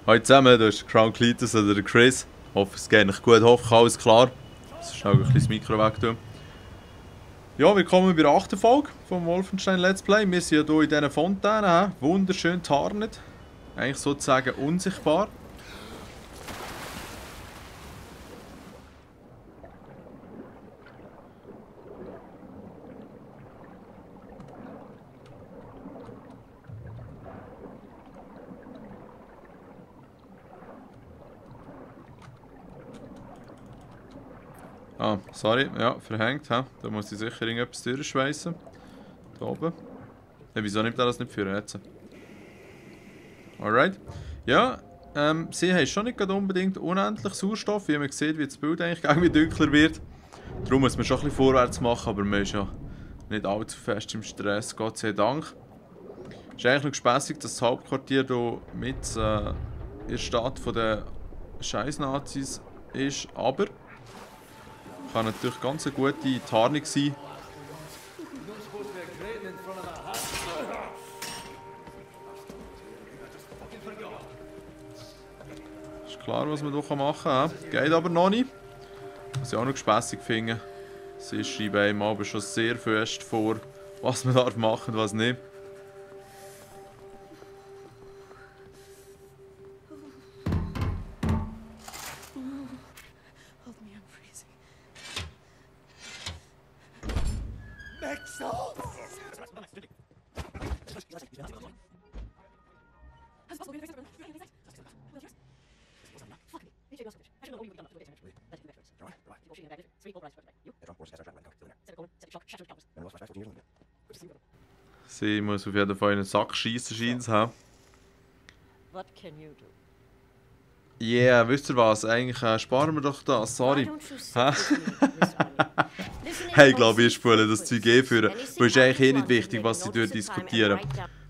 Hallo zusammen, das ist Crown Cletus oder der Chris. Ich hoffe, es geht euch gut, hoffe, alles klar. Ich schnell ein bisschen das Mikro weg tun. Ja, willkommen bei der 8. Folge vom Wolfenstein Let's Play. Wir sind ja hier in diesen Fontänen, wunderschön tarnet. Eigentlich sozusagen unsichtbar. Ah, sorry, ja, verhängt. Da muss ich sicher irgendetwas durchschweissen. Da oben. Ja, wieso nimmt er das nicht für jetzt? Alright. Ja, sie haben schon nicht unbedingt unendlich Sauerstoff, wie man sieht, wie das Bild eigentlich irgendwie dunkler wird. Darum muss man schon ein bisschen vorwärts machen, aber man ist ja nicht allzu fest im Stress, Gott sei Dank. Ist eigentlich noch gespässig, dass das Hauptquartier hier mit in der Stadt der Scheiß-Nazis ist, aber kann natürlich ganz eine gute Tarnung sein. Ist klar, was man hier machen kann. Geht aber noch nicht. Was ich auch noch gespässig finde. Sie schreiben einem aber schon sehr fest vor, was man darf machen und was nicht. Sie muss auf jeden Fall in den Sack schießen, scheint es. Yeah, wisst ihr was? Eigentlich sparen wir doch das, sorry. Hey, ich glaube, ich spule das Zeug führen. Aber ist eigentlich nicht wichtig, was sie dort diskutieren.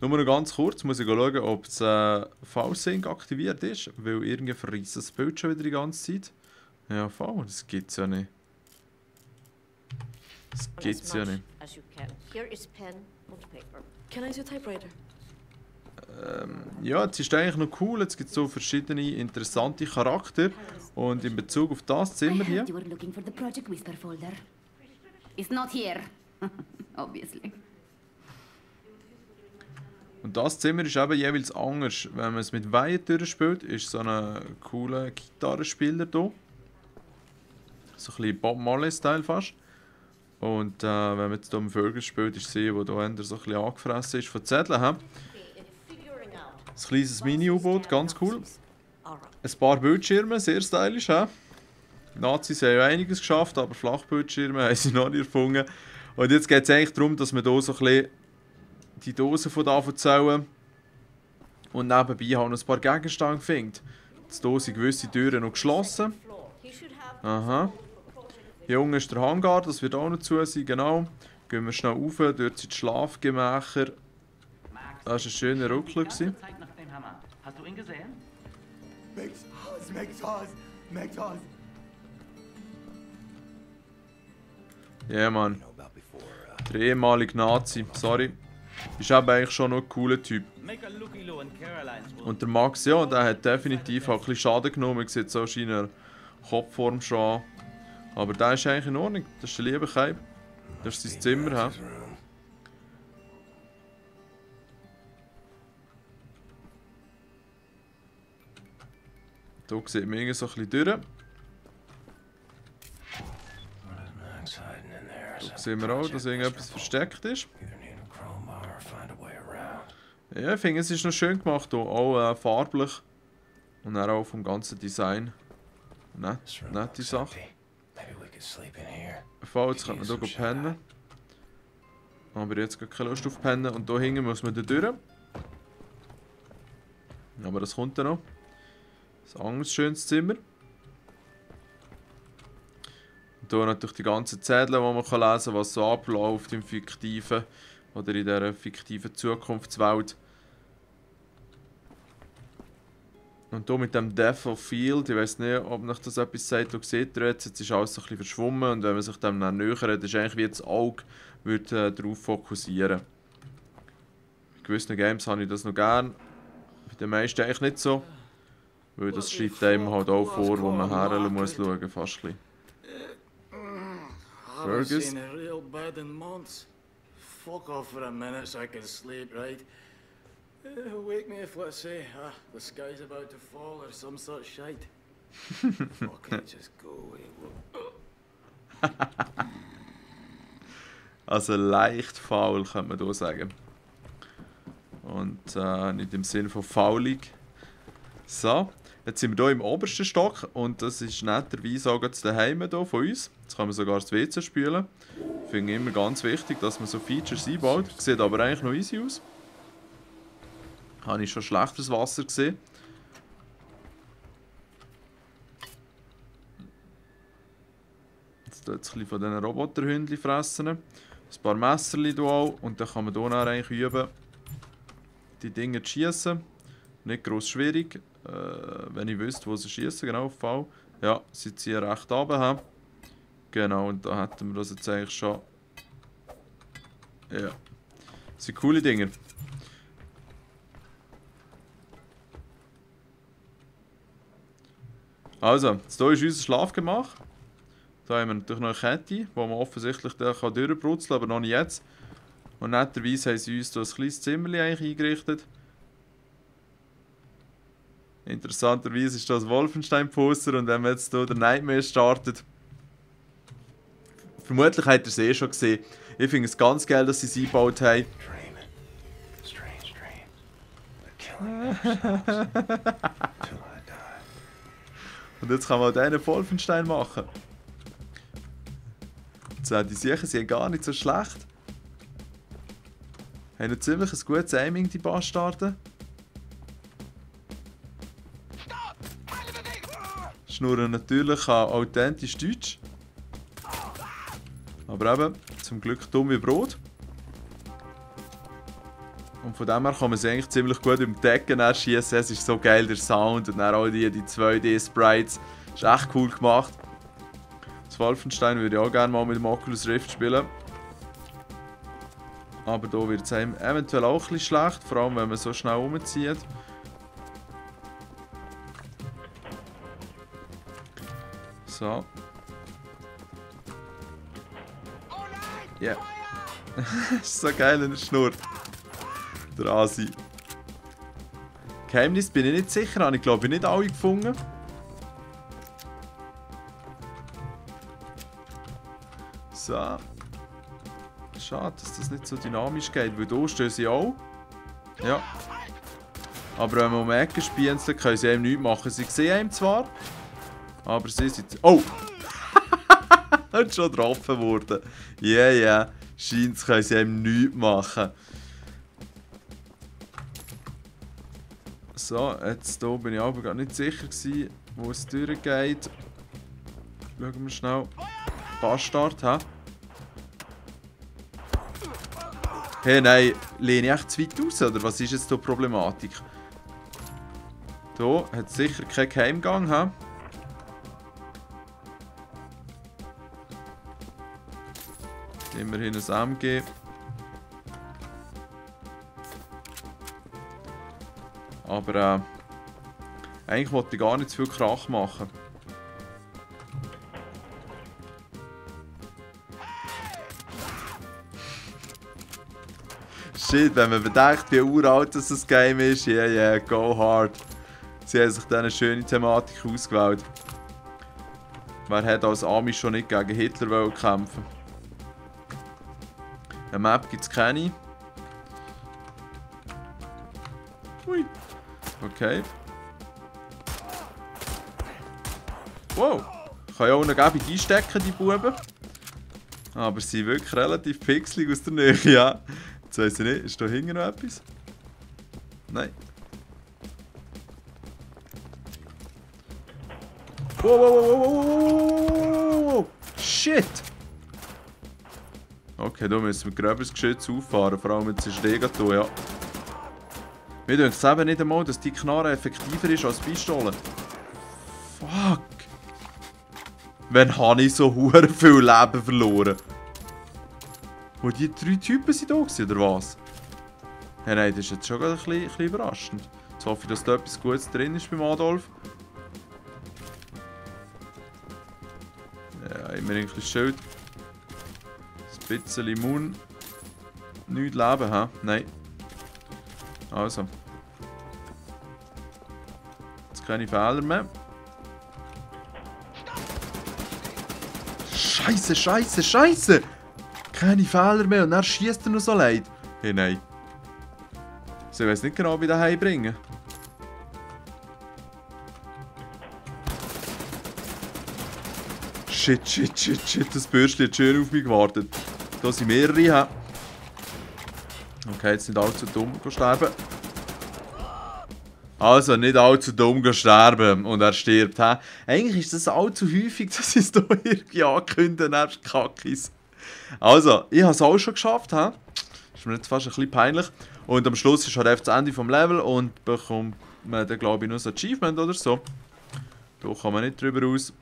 Nur noch ganz kurz muss ich schauen, ob das V-Sync aktiviert ist, weil irgendwie verreist das Bild schon wieder die ganze Zeit. Ja, voll, das gibt's ja nicht. Das gibt's ja nicht. Ja, jetzt ist eigentlich noch cool, jetzt gibt es so verschiedene interessante Charaktere. Und in Bezug auf das Zimmer hier. Und das Zimmer ist eben jeweils anders. Wenn man es mit Weihen durchspielt, ist so ein cooler Gitarrenspieler hier. So ein bisschen Bob Marley-Style fast. Und wenn man jetzt hier im Vögel spielt, ist sie, die hier so ein bisschen angefressen ist von Zetteln. Ein kleines Mini-U-Boot, ganz cool. Ein paar Bildschirme, sehr stylisch. Die Nazis haben ja einiges geschafft, aber Flachbildschirme haben sie noch nicht erfunden. Und jetzt geht es eigentlich darum, dass man hier so ein bisschen die Dosen von da erzählen und nebenbei auch noch ein paar Gegenstände findet. Jetzt hier sind gewisse Türen noch geschlossen. Aha. Hier unten ist der Hangar, das wird auch noch zu sein, genau. Gehen wir schnell rauf, dort sind die Schlafgemächer. Das war ein schöner Ruckler. Hast du ihn gesehen? Ja, yeah, Mann. Der ehemalige Nazi, sorry. Ist eben eigentlich schon noch ein cooler Typ. Und der Max, ja, der hat definitiv auch ein bisschen Schaden genommen. Man sieht so seine Kopfform schon an. Aber der ist eigentlich in Ordnung. Das ist der liebe Keib. Das ist sein Zimmer. Hier sieht man irgendwie so ein bisschen durch. Hier sehen wir auch, dass irgendetwas versteckt ist. Ja, ich finde, es ist noch schön gemacht hier. Auch farblich. Und dann auch vom ganzen Design. Nette Sache. Voll, jetzt kann man hier pennen. Aber jetzt gar keine Lust auf pennen. Und hier hinten muss man da durch. Aber das kommt dann noch. Ein anderes schönes Zimmer. Und hier natürlich die ganzen Zettel, die man lesen kann, was so abläuft im fiktiven oder in dieser fiktiven Zukunftswelt. Und hier mit dem Depth of Field, ich weiß nicht, ob euch das etwas sagt, ihr seht jetzt ist alles so ein bisschen verschwommen und wenn man sich dem dann nähert, ist eigentlich wie das Auge darauf fokussieren. Bei gewissen Games habe ich das noch gern, bei den meisten eigentlich nicht so. Weil das schreibt einem halt auch vor, wo man her muss schauen, fast ein bisschen. Fergus? Fuck off for a minute so I can sleep, right? Wake me if, let's say, the sky's about to fall or some sort of shite. Fucking just go away. Also leicht faul, könnte man hier sagen. Und nicht im Sinne von faulig. So, jetzt sind wir hier im obersten Stock und das ist netterweise auch das daheim hier von uns. Jetzt kann man sogar das WC spülen. Ich finde immer ganz wichtig, dass man so Features einbaut. Sieht aber eigentlich noch easy aus. Habe ich schon schlechteres Wasser gesehen. Jetzt tut es ein bisschen von diesen Roboterhündchen fressen. Ein paar Messerchen hier auch. Und dann kann man hier eigentlich üben, die Dinge zu schießen. Nicht gross schwierig. Wenn ich wüsste, wo sie schießen, genau auf V. Ja, sie ziehen recht runter. Genau, und da hätten wir das jetzt eigentlich schon. Ja. Das sind coole Dinge. Also, jetzt hier ist unser Schlafgemach. Da haben wir natürlich noch eine Kette, wo man offensichtlich durchbrutzeln kann, aber noch nicht jetzt. Und netterweise haben sie uns hier ein kleines Zimmerchen eingerichtet. Interessanterweise ist das Wolfenstein-Poster und wenn man jetzt hier der Nightmare startet. Vermutlich habt ihr es eh schon gesehen. Ich finde es ganz geil, dass sie es eingebaut haben. Und jetzt kann man diesen Wolfenstein machen. Die Sachen sind gar nicht so schlecht. Haben noch ziemlich ein gutes Aiming, die Bastarden. Schnurren natürlich authentisch Deutsch. Aber eben, zum Glück dumm wie Brot. Und von dem her kann man sie eigentlich ziemlich gut im Decken schießen. Es ist so geil, der Sound und dann all die 2D-Sprites. Ist echt cool gemacht. Das Wolfenstein würde ich auch gerne mal mit dem Oculus Rift spielen. Aber hier wird es eventuell auch ein bisschen schlecht, vor allem wenn man so schnell umzieht. So. Ja. Yeah. Ist so geil, wenn er schnurrt. Der Asi. Geheimnis bin ich nicht sicher, habe ich glaube nicht alle gefunden. So. Schade, dass das nicht so dynamisch geht, weil hier stehen sie auch. Ja. Aber wenn man um Ecken spielt, dann können sie einem nichts machen. Sie sehen ihm zwar, aber sie sind... Oh! Hat schon getroffen worden. Ja, ja. Scheint, können sie einem nichts machen. So, jetzt hier bin ich aber gar nicht sicher gewesen, wo es durchgeht. Schauen wir schnell. Bastard, hä? Hey, nein, lehne ich echt zu weit raus, oder was ist jetzt hier die Problematik? Hier hat es sicher keinen Geheimgang, hä? Immerhin ein MG. Aber eigentlich wollte ich gar nicht zu viel Krach machen. Shit, wenn man bedenkt, wie uralt das Game ist, yeah, go hard. Sie haben sich dann eine schöne Thematik ausgewählt. Wer hat als Ami schon nicht gegen Hitler kämpfen? Eine Map gibt es keine. Ui. Okay. Wow. Kann ja auch noch gäbig einstecken, die Buben. Aber sie sind wirklich relativ pixelig aus der Nähe, ja. Jetzt weiss ich nicht, ist da hinten noch etwas? Nein. Wow. Shit! Okay, da müssen wir gröberes Geschütz auffahren, vor allem jetzt ist Regen hier, ja. Mir denkt es eben nicht einmal, dass die Knarre effektiver ist als Pistole. Fuck! Wann habe ich so hure viel Leben verloren? Wo die 3 Typen sind da gewesen, oder was? Ja, nein, das ist jetzt schon ein bisschen überraschend. Das hoffe, dass da etwas Gutes drin ist beim Adolf. Ja, immerhin ein bisschen Schild. Ein bisschen immun. Nicht leben, hä? Nein. Also. Jetzt keine Fehler mehr. Scheiße, scheiße, scheiße! Keine Fehler mehr und dann schießt er noch so leid. Hey, nein. Ich weiß nicht genau, wie ich den heimbringen. Shit, shit, shit, shit. Das Bürstchen hat schön auf mich gewartet. Da sind mehrere. Okay, jetzt nicht allzu dumm sterben. Also, nicht allzu dumm sterben und er stirbt. He? Eigentlich ist das allzu häufig, dass ich es hier irgendwie ankündige, nebst Kackis. Also, ich habe es auch schon geschafft. He? Ist mir jetzt fast ein bisschen peinlich. Und am Schluss ist halt einfach das Ende vom Level und bekommt man dann, glaube ich, noch ein Achievement oder so. Da kann man nicht drüber raus.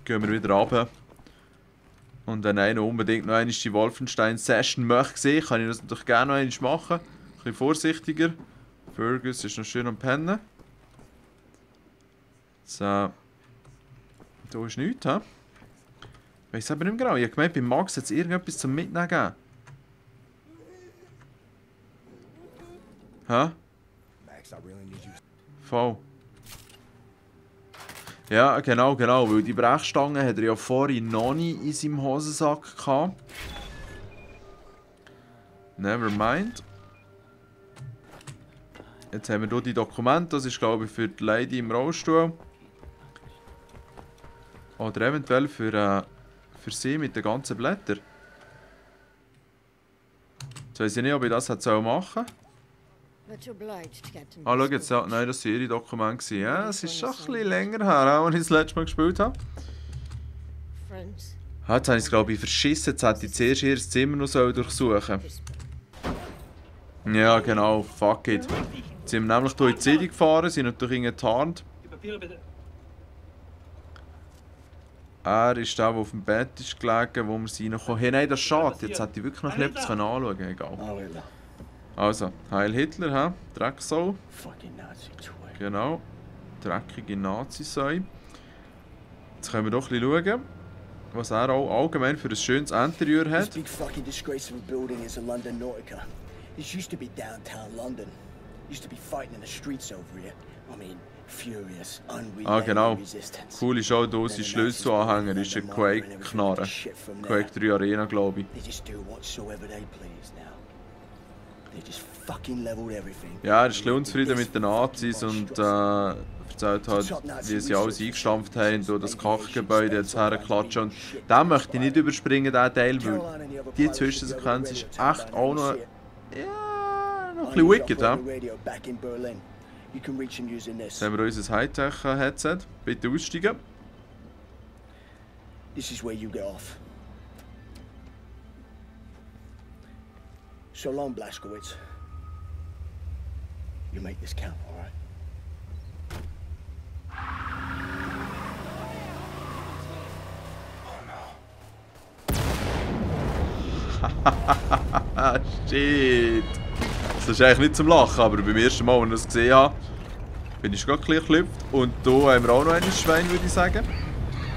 Gehen wir wieder runter. Und wenn einer unbedingt noch einmal die Wolfenstein-Session möchte sehen, kann ich das natürlich gerne noch einmal machen. Ein bisschen vorsichtiger. Fergus ist noch schön am Pennen. So. Da ist nichts, hä? Ich weiß aber nicht mehr genau. Ich habe gemeint, bei Max hat es irgendetwas zum Mitnehmen gegeben. Hä? Voll. Ja, genau, weil die Brechstange hat er ja vorhin noch nicht in seinem Hosensack gehabt. Never mind. Jetzt haben wir hier die Dokumente, das ist glaube ich für die Lady im Rollstuhl. Oder eventuell für sie mit den ganzen Blättern. Jetzt weiss ich nicht, ob ich das hätte machen sollen. Ah, schau jetzt, ja, nein, das waren ihre Dokumente. Ja, es ist schon ein bisschen länger her, als ich das letzte Mal gespielt habe. Ah, jetzt habe ich es, glaube ich, verschissen. Jetzt hätte ich zuerst ihr Zimmer noch durchsuchen. Ja, genau, fuck it. Jetzt sind wir nämlich hier in die City gefahren, sind natürlich getarnt. Er ist der auf dem Bett ist gelegen, wo wir sie reinkommen. Hey, nein, das ist schade. Jetzt hätte ich wirklich noch etwas anschauen können. Egal. Also, Heil Hitler, hä? Drecksau. Genau. Dreckige Nazi-Säu. Jetzt können wir doch ein bisschen schauen, was er auch allgemein für ein schönes Interieur hat. Ah, genau. Cool ist auch hier, sein Schlüsselanhänger ist ein Quake-Knarre. Quake 3 Arena, glaube ich. Ja, er ist ein bisschen unzufrieden mit den Nazis und erzählt halt, wie sie alles eingestampft haben und das Kackgebäude jetzt herklatschen. Und den möchte ich nicht überspringen, diesen Teil, weil die Zwischensequenz ist echt auch noch, ja, noch ein bisschen wicked. Ja? Jetzt haben wir unser Hightech-Headset. Bitte aussteigen. This is where you get off. So long, Blazkowicz. You make this count, all right? Shit. Das ist eigentlich nicht zum Lachen, aber beim ersten Mal, als ich das gesehen habe, bin ich gerade gleich geklüpft. Und hier haben wir auch noch ein Schwein, würde ich sagen.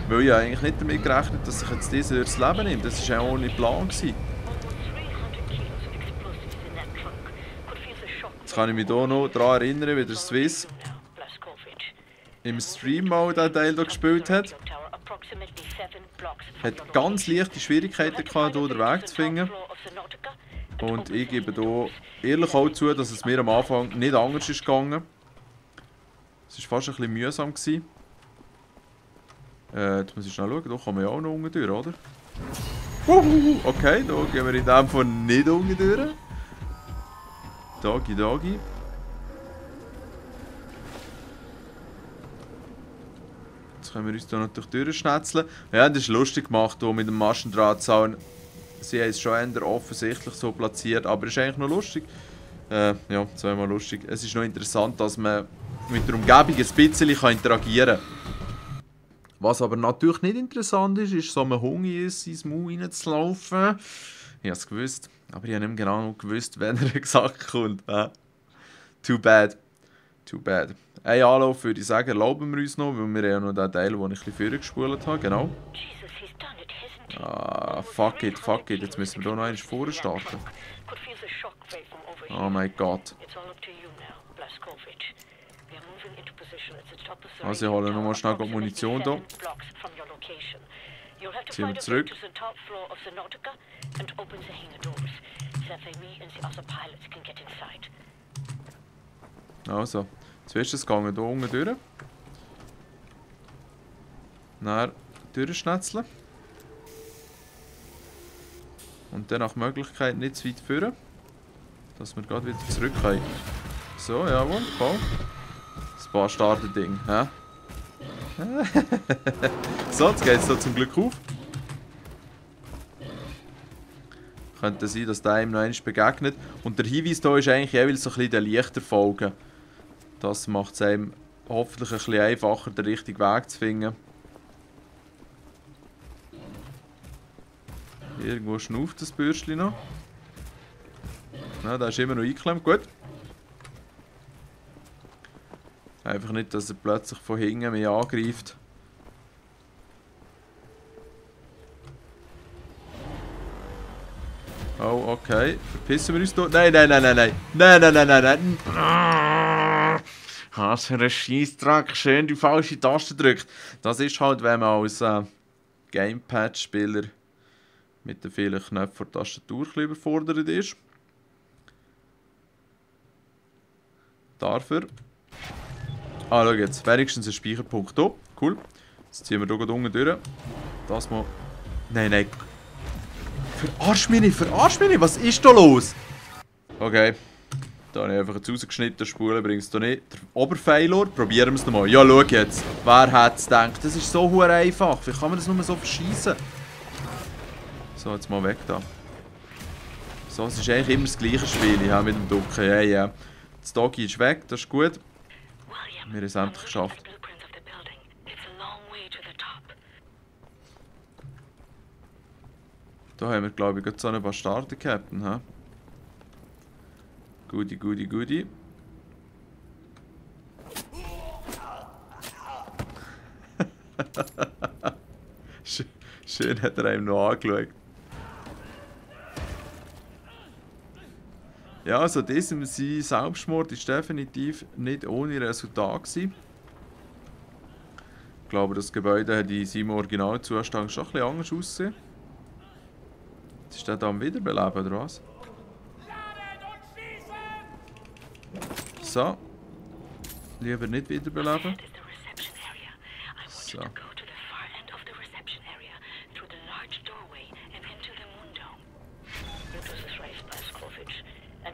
Weil ich eigentlich nicht damit gerechnet, dass sich jetzt dieser das Leben nimmt. Das war ja ohne Plan. Jetzt kann ich mich hier noch daran erinnern, wie der Swiss im Stream mal diesen Teil hier gespielt hat. Hat ganz leichte Schwierigkeiten gehabt, hier den Weg zu finden. Und ich gebe hier ehrlich auch zu, dass es mir am Anfang nicht anders ist gegangen. Es war fast ein bisschen mühsam. Jetzt muss ich schnell schauen, da kann man ja auch noch unten durch, oder? Okay, da gehen wir in dem Fall nicht unten durch. Dagi. Jetzt können wir uns hier natürlich durchschnetzeln. Ja, das ist lustig gemacht hier mit dem Maschendrahtzaun. Sie haben es schon eher offensichtlich so platziert, aber es ist eigentlich noch lustig. Ja, zweimal lustig. Es ist noch interessant, dass man mit der Umgebung ein bisschen interagieren kann. Was aber natürlich nicht interessant ist, ist so einem Hunger in sein Maul reinzulaufen. Ich habe es gewusst, aber ich habe nicht mehr genau gewusst, wenn er gesagt kommt. Too bad. Too bad. Ein Anlauf würde ich sagen, erlauben wir uns noch, weil wir ja noch den Teil, den ich ein bisschen früher gespult habe, genau. Ah, fuck it, jetzt müssen wir hier noch einmal vorne starten. Oh mein Gott. Also ich hole nochmal schnell die Munition hier. Ziehen wir zurück. Also, zuerst das Gangen hier unten durch. Dann durchschnetzeln. Und dann nach Möglichkeit nicht zu weit führen. Dass wir gerade wieder zurück können. So, jawohl, voll. Das Bastarden-Ding, hä? So, jetzt geht es da zum Glück auf. Könnte sein, dass der ihm noch einmal begegnet. Und der Hinweis hier ist eigentlich jeweils so ein bisschen den Lichter folgen. Das macht es einem hoffentlich ein bisschen einfacher, den richtigen Weg zu finden. Irgendwo schnauft das Bürstchen noch. Ja, der ist immer noch eingeklemmt, gut. Einfach nicht, dass er plötzlich von hinten mich angreift. Oh, okay. Verpissen wir uns hier? Nein. Nein. Was für ein Scheissdreck. Schön die falsche Taste drückt. Das ist halt, wenn man als Gamepad-Spieler mit den vielen Knöpfen der Tastatur ein bisschen überfordert ist. Dafür. Ah, schau jetzt. Wenigstens ein Speicherpunkt hier. Cool. Jetzt ziehen wir hier unten durch. Das mal. Nein. Verarsch mich nicht! Was ist da los? Okay. Da habe ich einfach jetzt rausgeschnitten. Spulen bringt es da nicht. Der Oberfailor. Probieren wir es nochmal. Ja, schau jetzt. Wer hätte es gedacht? Das ist so hure einfach. Wie kann man das nur so verschießen? So, jetzt mal weg da. So, es ist eigentlich immer das gleiche Spiel. Ja, mit dem Ducken. Ja. Das Doggy ist weg. Das ist gut. Wir haben es endlich geschafft. Da haben wir, glaube ich, gerade so einen Bastarden-Captain. He? Goodie. Schön hat er einem noch angeschaut. Ja, also sein Selbstmord ist definitiv nicht ohne Resultat gewesen. Ich glaube, das Gebäude hat in seinem Originalzustand schon ein bisschen anders ausgesehen. Ist der da am Wiederbeleben, oder was? So. Lieber nicht wiederbeleben. So.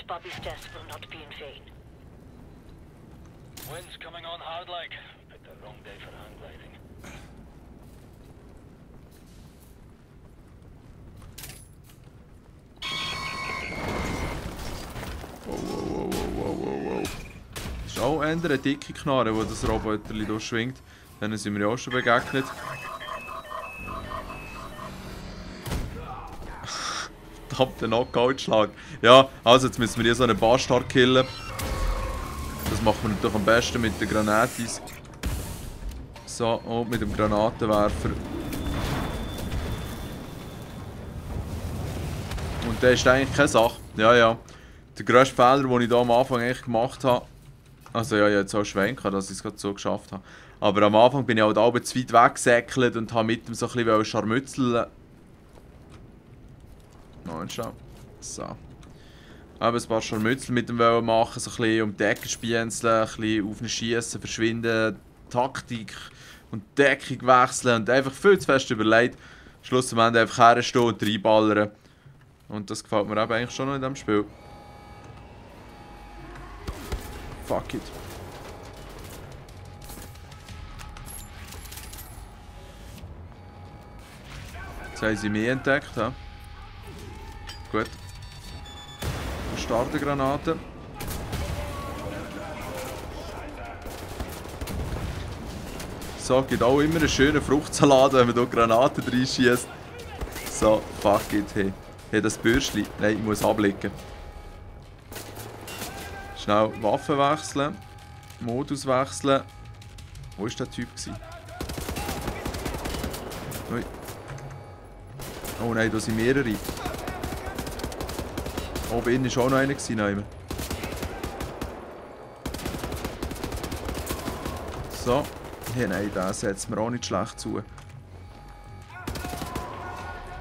Bobby's death will not be in vain. Wind's coming on hard like. Picked the wrong day for hang gliding. Wow. Das ist auch eher eine dicke Knarre, die das Roboterli hier schwingt. Denen sind wir ja auch schon begegnet. Der Knockout-Schlag. Ja, also jetzt müssen wir hier so einen Bastard killen. Das machen wir natürlich am besten mit den Granatis. So, und mit dem Granatenwerfer. Und der ist eigentlich keine Sache. Ja. Der grösste Fehler, den ich hier am Anfang eigentlich gemacht habe. Also ja, ich hatte jetzt auch schwenken, dass ich es gerade so geschafft habe. Aber am Anfang bin ich halt auch zu weit weggesäckelt und habe mit dem so ein bisschen scharmützeln. So. Aber ein paar Scharmützel mit dem machen, so ein bisschen um die Ecke spienzeln, ein bisschen auf ihn schiessen, verschwinden, Taktik und Deckung wechseln und einfach viel zu fest überlegt. Schlussendlich einfach herstehen und reinballern. Und das gefällt mir eben eigentlich schon noch in diesem Spiel. Fuck it. Jetzt haben sie mich entdeckt. Ja. Gut. Startergranate. So, gibt auch immer einen schönen Fruchtsalat, wenn man hier Granaten reinschießt. So, fuck it, hey, das Bürstchen. Nein, ich muss ablegen. Schnell Waffen wechseln. Modus wechseln. Wo war der Typ? Ui. Oh nein, da sind mehrere. Oben innen war auch noch einer. So. Hey, nein, den setzt mir auch nicht schlecht zu.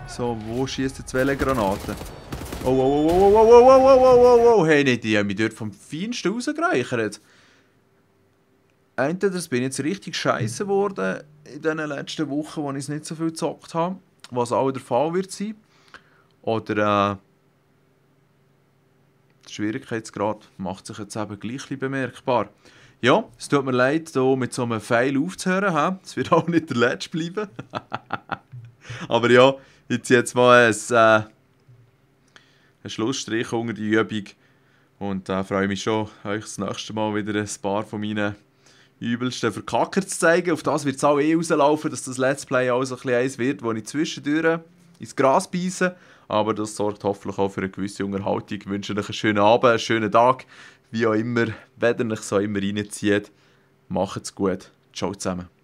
So, wo schießt jetzt welche Granaten? Oh, oh, oh, oh, oh, oh, oh, oh, oh, oh, oh, hey, nein, die haben mich dort vom Feinsten rausgereichert. Entweder bin ich jetzt richtig scheiße geworden in den letzten Wochen, wo ich nicht so viel gezockt habe, was auch der Fall wird sein. Oder der Schwierigkeitsgrad macht sich jetzt eben gleich bemerkbar. Ja, es tut mir leid, hier mit so einem Pfeil aufzuhören. Es wird auch nicht der letzte bleiben. Aber ja, jetzt mal ein Schlussstrich unter die Übung. Und freue mich schon, euch das nächste Mal wieder ein paar von meinen übelsten Verkacker zu zeigen. Auf das wird es auch rauslaufen, dass das Let's Play auch so ein bisschen eins wird, wo ich zwischendurch ins Gras beisse. Aber das sorgt hoffentlich auch für eine gewisse Unterhaltung. Ich wünsche euch einen schönen Abend, einen schönen Tag. Wie auch immer, wenn ihr euch so immer reinzieht. Macht's gut. Ciao zusammen.